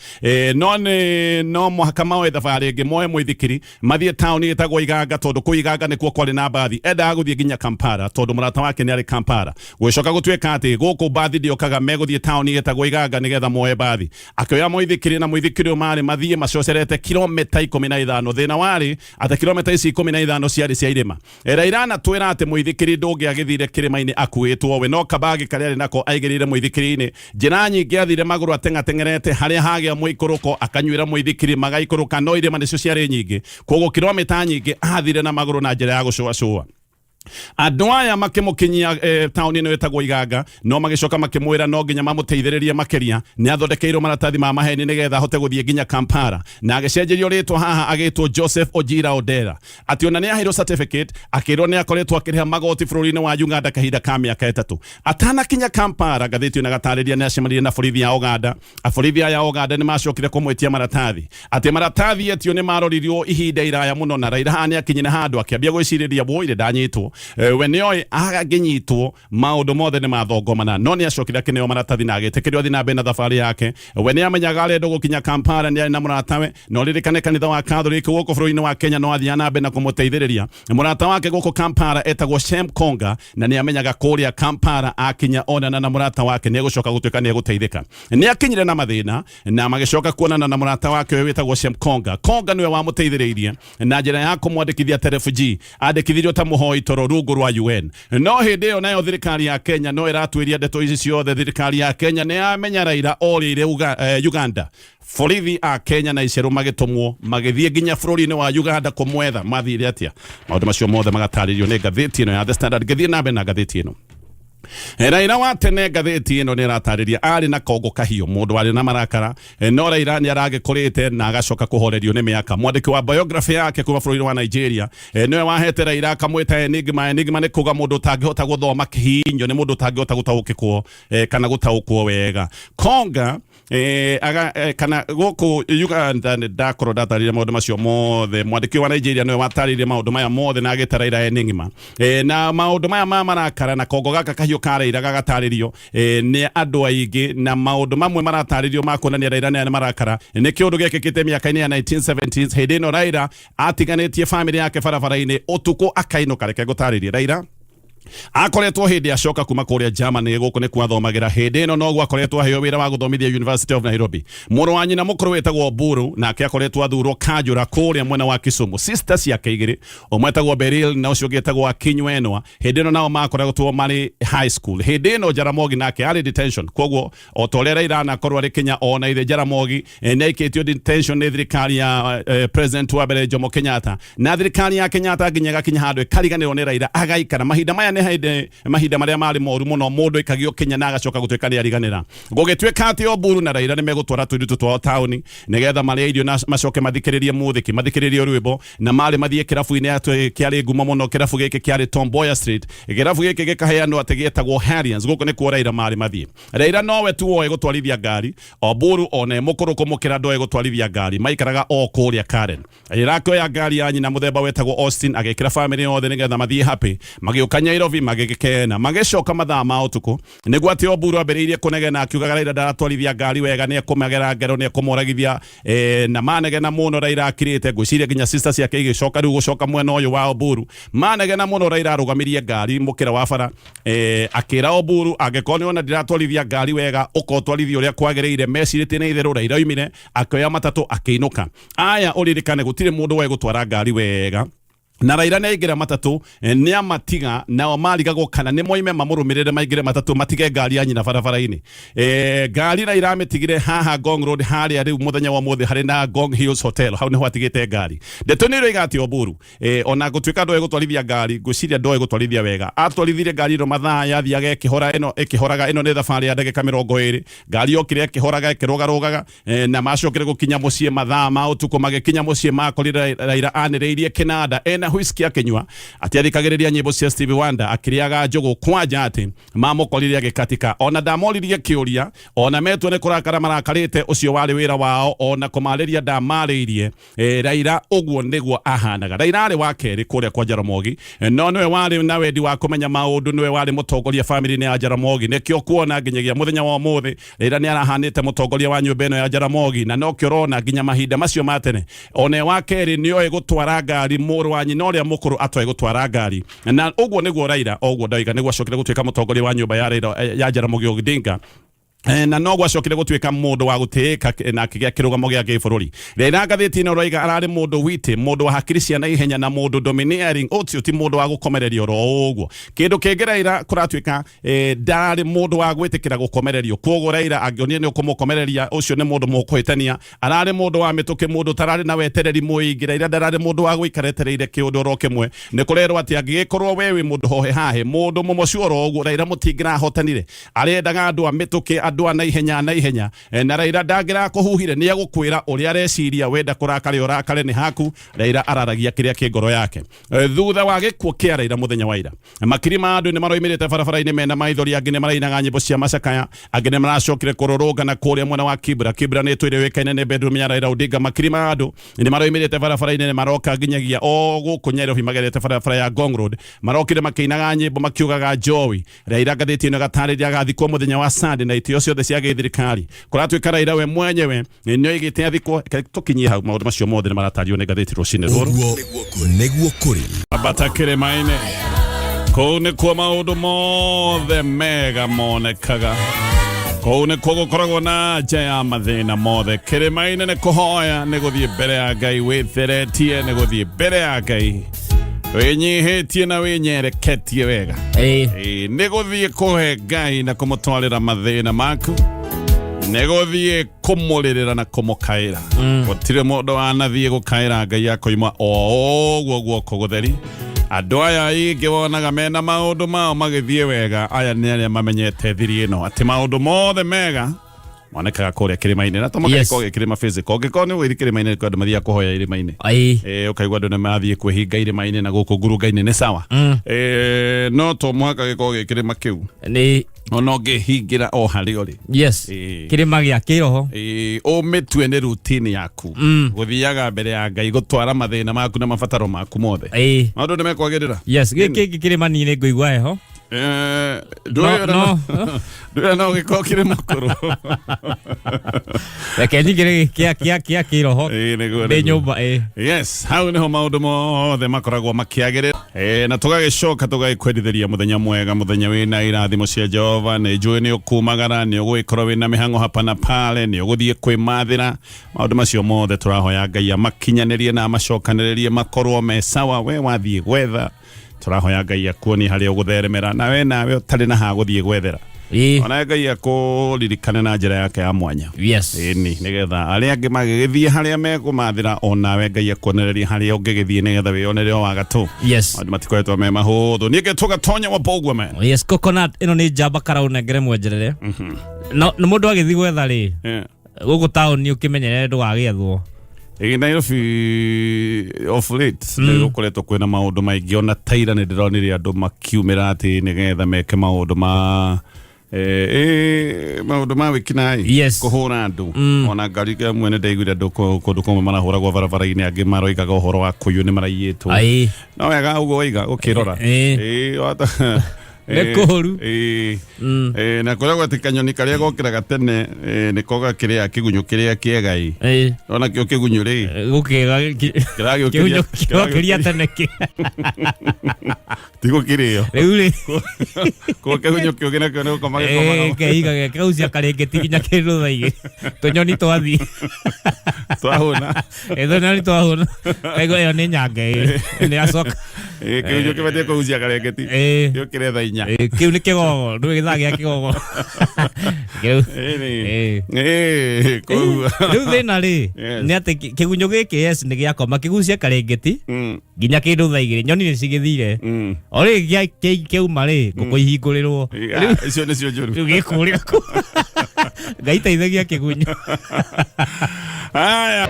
No nĩ no mũhaka moe thabarĩ ĩngĩ, moe mũithikiri mathiĩ taũni ĩtagwo Iganga, tondũ kũu Iganga nĩkuo kwarĩ na mbathi. Endaga gũthiĩ nginya Kampala tondũ mũrata wake nĩ arĩ Kampala. Gũgĩcoka gũtuĩka atĩ gũkũ mbathi ndĩokaga, megũthiĩ taũni ĩtagwo Iganga nĩgetha moe mbathi. Akĩoya mũithikiri, na mũithikiri ũyũ marĩ mathiĩ macocerete kilomita 15. Thĩna warĩ atĩ kilomita ici 15 ciarĩ cia irĩma. Raila anatwĩra atĩ mũithikiri ndũngĩagĩthire kĩrĩma-inĩ akuĩtwo we, no kabagi karĩa arĩ nako aigĩrĩire mũithikiri-inĩ. Njĩra nyingĩ athire magũrũ ateng'ateng'erete, harĩa hagĩa mũikũrũko akanyuĩra mũithikiri magaikũrũka, no irĩma nĩcio ciarĩ nyingĩ, kwoguo kilomita nyingĩ athire na magũrũ na njĩra ya gũcũacũa. Andũ aya makĩmũkinyia taũni ĩno ĩtagwo Iganga, no magĩcoka makĩmwĩra no nginya mamũteithĩrĩrie makĩria. Nĩ athondekeirwo maratathi ma maheni nĩgetha ahote gũthiĩ nginya Kampala, na agĩcenjerio rĩtwa haha agĩtwo Joseph Ojira Odera. Atĩ ona nĩ aheirwo certificate, akĩrwo nĩ akoretwo akĩrĩha magoti bũrũri-inĩ wa Uganda kahinda ka mĩaka 3. Atanakinya Kampala, ngathĩti ĩno ĩgatarĩria nĩ acemanirie na borithi a Uganda. Aborithi aya a Uganda nĩ macokire kũmwĩtia maratathi. Atĩ maratathi etio nĩ maroririo ihinda iraya mũno, na Raila haha nĩ akinyire handũ akĩambia gwĩcirĩria, woi rĩ ndanyitwo. We nĩoĩ angĩnyitwo maũndũ mothe nĩ mathongomana, no nĩ acokire akĩneo maratathi na agĩtĩkĩrio athiĩ na mbere na thabarĩ yake. We nĩ amenyaga arenda gũkinya Kampala nĩ arĩ na mũratawe, na ũririkane kanitha wa Catholic gũkũ bũrũri-inĩ wa Kenya no athiaga na mbere na kũmũteithĩrĩria. Mũrata wake gũkũ Kampala etagwo Shem Konga, na nĩ amenyaga kũrĩa Kampala akinya onana na mũrata wake nĩ egũcoka gũtuĩka nĩ egũteithĩka. Nĩ akinyire na mathĩna na magĩcoka kuonana na mũrata wake ũyũ wĩtagwo Shem Konga. Konga nĩwe wamũteithĩrĩirie na njĩra ya kũmwandĩkithia ta refugee, andĩkithirio ta mũhoi toro rungu rwa UN. No hĩndĩ ĩyo nayo thirikari ya Kenya no ĩratuĩria ndeto ici ciothe. Thirikari ya Kenya nĩ yamenya Raila orĩire Uganda. Borithi a Kenya na icerũ magĩtũmwo magĩthiĩ nginya bũrũri-inĩ wa Uganda kũmwetha. Mathire atĩa? Maũndũ macio mothe magatarĩrio nĩ ngathĩti ĩno ya The Standard. Ngĩthiĩ na mbere na ngathĩti ĩno, Raila wa tene, ngathĩti ĩno nĩ ĩratarĩria arĩ na kongo kahiũ, mũndũ warĩ na marakara, no Raila nĩ aragĩkũrĩte na agacoka kũhorerio nĩ mĩaka. Mwandĩki wa biography yake kuma bũrũri wa Nigeria nĩwe wahete Raila akamwĩta Enigma. Enigma nĩ kuga mũndũ ũtangĩhota gũthoma kĩhinyo, nĩ mũndũ ũtangĩhota gũtaũkĩkwo kana gũtaũkwo wega. Konga aga kana gũkũ Uganda nĩ ndakorwo ndatarĩria maũndũ macio mothe. Mwandĩki wa Nigeria nĩwe watarĩirie maũndũ maya mothe na agĩta Raila Enigma. Na maũndũ maya ma marakara na kongo gaka kahiũ ka Raila gagatarĩrio nĩ andũ aingĩ, na maũndũ mamwe maratarĩrio ma kuonania Raila nĩ marakara nĩ kĩũndũ gĩekĩkĩte mĩaka-inĩ ya 1970s, hĩndĩ ĩno Raila atiganĩtie famĩlĩ yake barabara-inĩ ũtukũ akainũka. Reke ngũtarĩrie, Raila Akoretwo hĩndĩ acoka kuma kũrĩa Germany, gũkũ nĩ kwathomagĩra. Hĩndĩ ĩno noguo akoretwo aheo wĩra wa gũthomithia University of Nairobi. Mũrũ wa nyina mũkũrũ wĩtagwo Oburu nake akoretwo athurwo kanjũra kũrĩa mwena wa Kisumu. Sister ciake igĩrĩ, ũmwe etagwo Beryl na ũcio ũngĩ etagwo Akinywenoa, hĩndĩ ĩno nao makoretwo marĩ high school. Hĩndĩ ĩno Jaramogi nake arĩ detention, koguo o ta ũrĩa Raila anakorwo arĩ Kenya, ona ithe Jaramogi nĩ aikĩtio detention nĩ thirikari ya president wa mbere Jomo Kenyatta, na thirikari ya Kenyatta nginya ĩgakinya handũ ĩkariganĩrwo nĩ Raila agaikara. Mahinda maya nĩ hĩndĩ mahinda marĩa marĩ moru mũno, mũndũ aikagio Kenya na agacoka gũtuĩka nĩ ariganĩra. Gũgĩtuĩka atĩ Oburu na Raila nĩ megũtwara tũirĩtu twao taũni nĩgetha marĩe irio na macoke mathikĩrĩrie mũthiki, mathikĩrĩrie rwĩmbo, na marĩ mathiĩ kĩrabu-inĩ atĩ kĩarĩ ngumo mũno. Kĩrabu gĩkĩ kĩarĩ Tom Mboya Street. Kĩrabu gĩkĩ gĩkaheanwo atĩ gĩetagwo Harriers. Gũkũ nĩkuo Raila marĩ mathiĩ. Raila nowe tu woĩ gũtwarithia ngari. Oburu ona e mũkũrũ kũmũkĩra ndoĩ gũtwarithia ngari. Maikaraga o kũrĩa Karen. Raila akĩoya ngari ya nyina mũthemba wetagwo Austin, agĩkĩra famĩlĩ yothe nĩgetha mathiĩ happy. Magĩũka Nyairobi magĩgĩkena. Magĩcoka mathaa ma ũtukũ nĩguo atĩ Oburu ambĩrĩirie kũnegena akiugaga Raila ndaratwarithia ngari wega, nĩ ekũmagera ngero, nĩ ekũmoragithia na manegena mũno. Raila akirĩte, ngwĩciria nginya sister ciake igĩcoka rĩu gũcoka mwena ũyũ wa Oburu. Manegena mũno, Raila arũgamirie ngari mũkĩra wa bara, akĩra Oburu, angĩkorwo nĩ ona ndiratwarithia ngari wega, ũkotwarithia ũrĩa kwagĩrĩire. Mecirĩtie nĩ itherũ. Raila oimire akĩoya matatũ akĩinũka. Aya ũririkane gũtirĩ mũndũ woĩ gũtwara ngari wega, na Raila nĩ aingĩra matatũ nĩ amatiga, nao marigagwo kana nĩ moime mamũrũmĩrĩre maingĩre matatũ matige ngari ya nyina barabara-inĩ. Ngari Raila amĩtigire haha Ngong Road, harĩa rĩu mũthenya wa ũmũthĩ harĩ na Ngong Hills Hotel, hau nĩho atigĩte ngari. Ndeto nĩ iroiga atĩ Oburu ona gũtuĩka ndoĩ gũtwarithia ngari, ngwĩciria ndoĩ gũtwarithia wega, atwarithirie ngari ĩno mathaa yathiaga ĩkĩhora ĩno ĩkĩhoraga. Ĩno nĩ thabarĩ ya ndagĩka 20. Ngari yokire ĩkĩhoraga, ĩkĩrũgarũgaga, na macokire gũkinya mũciĩ mathaa ma ũtukũ. Magĩkinya mũciĩ makorire Raila anĩrĩirie kĩnanda ena whisky akĩnyua, atiathikagĩrĩria nyĩmbo cia Stevie Wonder, akĩrĩaga njũgũ kwanja, atĩ mamũkorire agĩkatika. Ona ndamoririe kĩũria, ona metwo nĩ kũrakara marakarĩte, ũcio warĩ wĩra wao, ona kũmarĩria ndamarĩirie. Raila ũguo nĩguo ahanaga. Raila arĩ wa kerĩ kũrĩa kwa Jaramogi, no nĩwe warĩ na wendi wa kũmenya maũndũ, nĩwe warĩ mũtongoria famĩlĩ-inĩ ya Jaramogi. Nĩkĩo kuona nginyagia mũthenya wa ũmũthĩ Raila nĩ arahanĩte mũtongoria wa nyũmba ĩno ya Jaramogi, na nokĩo ũrona nginya mahinda macio ma tene ona e wa kerĩ nĩoĩ gũtwara ngari, mũrũ wa nyina ũrĩa mũkũrũ atoĩ gũtwara ngari. Na ũguo nĩguo Raila, o ũguo ndoiga, nĩguo acokire gũtuĩka mũtongoria wa nyũmba ya Raila ya Jaramogi Odinga, na no gwacokire gũtuĩka mũndũ wa gũtĩĩka na akĩgĩa kĩrũgamo gĩa gĩbũrũri. Raila, ngathĩti ĩno ĩroiga, ararĩ mũndũ witĩ, mũndũ wa hakiri cia naihenya na mũndũ domineering, ũcio ti mũndũ wa gũkomererio oro ũguo. Kĩndũ kĩngĩ, Raila kũratuĩka ndararĩ mũndũ wa gwĩtĩkĩra gũkomererio, koguo Raila angĩonire nĩ ũkũmũkomereria, ũcio nĩ mũndũ mũkũhĩtania. Ararĩ mũndũ wa mĩtũkĩ, mũndũ ũtararĩ na wetereri mũingĩ. Raila ndararĩ mũndũ wa gũikara etereire kĩũndũ oro kĩmwe. Nĩ kũrerwo atĩ angĩgĩkorwo we wĩ mũndũ hohe hahe, mũndũ mũmocu oro ũguo, Raila mũtingĩrahotanire. Arendaga andũ a mĩtũkĩ, andũ a naihenya naihenya, na Raila ndangĩrakũhuhire, nĩ egũkwĩra ũrĩa areciria. Wenda kũrakare ũrakare, nĩ haku. Raila araragia kĩrĩa kĩ ngoro yake. Thutha wa gĩkuũ kĩa Raila mũthenya wa ira, makiri ma andũ nĩ maroimĩrĩte barabara-inĩ mena maithori, angĩ nĩ marainaga nyĩmbo cia macakaya, angĩ nĩ maracokire kũrũrũngana kũrĩa mwena wa Kibra. Kibra nĩ ĩtũire yũĩkaine nĩ bedroom ya Raila Odinga. Makiri ma andũ nĩ maroimĩrĩte barabara-inĩ, nĩ maroka nginyagia o gũkũ Nairobi magerete barabara ya Ngong Road. Marokire makĩinaga nyĩmbo makiugaga Joey Raila. Ngathĩti ĩno ĩgatarĩria agathikwo mũthenya wa Sunday na itĩo ciothe cia gĩthirikari. Kũratuĩka Raila we mwenyewe nĩ oigĩte athikwo. Reke tũkinyie hau, maũndũ macio mothe nĩ maratario nĩ ngathĩti rũcinĩ rũrũ. Ũguo nĩguo kũrĩ. Ambata kĩrĩma-inĩ, kũu nĩkuo maũndũ mothe mega monekaga, kũu nĩkuo gũkoragwo na nja ya mathĩna mothe. Kĩrĩma-inĩ nĩ kũhoya, nĩ gũthiĩ mbere ya Ngai wĩtheretie, nĩ gũthiĩ mbere ya Ngai wĩnyihĩtie na wĩnyereketie wega. Ĩĩ, nĩ gũthiĩ kũhe Ngai na kũmũtwarĩra mathĩna maku, nĩ gũthiĩ kũmũrĩrĩra na kũmũkaĩra. Gũtirĩ mũndũ wanathiĩ gũkaĩra Ngai akoima o ũguo guoko gũtheri. Andũ aya aingĩ wonaga mena maũndũ mao magĩthiĩ wega, aya nĩ arĩa mamenyete thiri ĩno atĩ maũndũ mothe mega monekaga kũrĩa kĩrĩma-inĩ, na to mũhaka gĩkorwo gĩ kĩrĩma physical. Ũngĩkorwo nĩ ũgĩthiĩ kĩrĩma-inĩ, kwĩ andũ mathiaga kũhoya irĩma-inĩ. Ũkaigua andũ nĩ marathiĩ kwĩhinga irĩma-inĩ na gũkũ ngurunga-inĩ, nĩ sawa. No to mũhaka gĩkorwo gĩ kĩrĩma kĩu, ona ũngĩhingĩra o harĩa ũrĩ. Kĩrĩma gĩa kĩroho. Ũmĩtue nĩ routine yaku gũthiaga mbere ya Ngai gũtwara mathĩna maku na mabataro maku mothe, maũndũ nĩ mekwagĩrĩra. Yes, gĩkĩ kĩngĩ kĩrĩma niĩ nĩ ngũigua heho. No, no. Ndũĩ no gĩkorwo kĩrĩ mũkũrũ. Reke nyingĩre kĩa kĩroho Ĩĩ, nĩguo, ndĩ nĩguo. nyũmba, ĩĩ. Yes, hau niho maũndũ mothe makoragwo makĩagĩrĩra. Na tũgagĩcoka tũgagĩkwendithĩria mũthenya mwega, mũthenya wĩna irathimo cia Jehova. Nĩ njũĩ nĩ ũkumagara, nĩ ũgũgĩkorwo wĩna mĩhang'o hapa na pale, nĩ ũgũthiĩ kwĩmathĩra maũndũ macio mothe. Tũrahoya Ngai amakinyanĩrie na amacokanĩrĩrie makorwo me sawa. We wathiĩ gwetha, tũrahoya Ngai akuonie harĩa ũgũtheremera, na we nawe ũtarĩ na ha gũthiĩ gwethera, ona Ngai akũririkane na njĩra yake ya mwanya. Ĩni, nĩgetha arĩa angĩ magĩgĩthiĩ harĩa mekũmathĩra, onawe Ngai akuonererie harĩa ũngĩgĩthiĩ nĩgetha wĩyonere o wagatũ. Maũndũ matikoretwo me mahũthũ. Niĩ ngetwo Gatonya wa Mbogua man. Yes, coconut ĩno nĩ njamba karaũ nengere mwenjerere. No no mũndũ agĩthiĩ gwetha rĩ, gũkũ taũni ũkĩmenyerere ndũgagĩethwo. Ĩ Nairobi of late nĩ gũkoretwo kwĩna maũndũ maingĩ. Ona taira nĩ ndĩronire andũ makiumĩra atĩ nĩgetha meke maũndũ ma maũndũ ma wĩkinaĩ, kũhũra andũ. Ona ngari ĩmwe nĩ ndaiguire andũ kũndũ kũmwe marahũragwo barabara-inĩ, angĩ maroigaga ũhoro wa kũiywo, nĩ maraiyĩtwo. No wega ũguo waiga ũkĩrora. Nĩ kũũru. Na kwĩragwo atĩ kanyoni karĩa gokĩraga tene nĩko gakĩrĩa kĩgunyũ kĩrĩa kĩega ĩ. Ona kĩo kĩgunyũ rĩ, gũkĩga kĩragĩũkĩria kĩgunyũ kĩrokĩria tene kĩ ti gũkĩrĩo. Rĩu rĩ, Kũo kĩgunyũ kĩũgĩ nakĩo nĩ gũkoma gĩkomaga. Keiga gekaucia karĩngĩti nginya kĩndũ thaa igĩrĩ tũnyoni twathiĩ. Twahũna. Tũnyoni twahũna, kaigua ĩyo nĩ nyange ĩ nĩ acoka. Kĩgunyũ kĩbatiĩ kũgucia karengeti gĩũkĩre thaa 4. Kĩu nĩ kĩgogo, ndũĩ gĩthaa gĩa kĩgogo kĩu. Ĩni. Koguo Rĩu thĩna rĩ, nĩ atĩ kĩgunyũ gĩkĩ, yes, nĩ gĩakoma kĩgucie karĩngĩti nginya kĩndũ thaa 2, nyoni nĩ cigĩthire. O rĩ kĩauma rĩ, ngũkũ ihingũrĩrwo. Icio nĩcio njũru. Rĩu gĩkũrĩa kũ Ngai teithagia kĩgunyũ. Haya.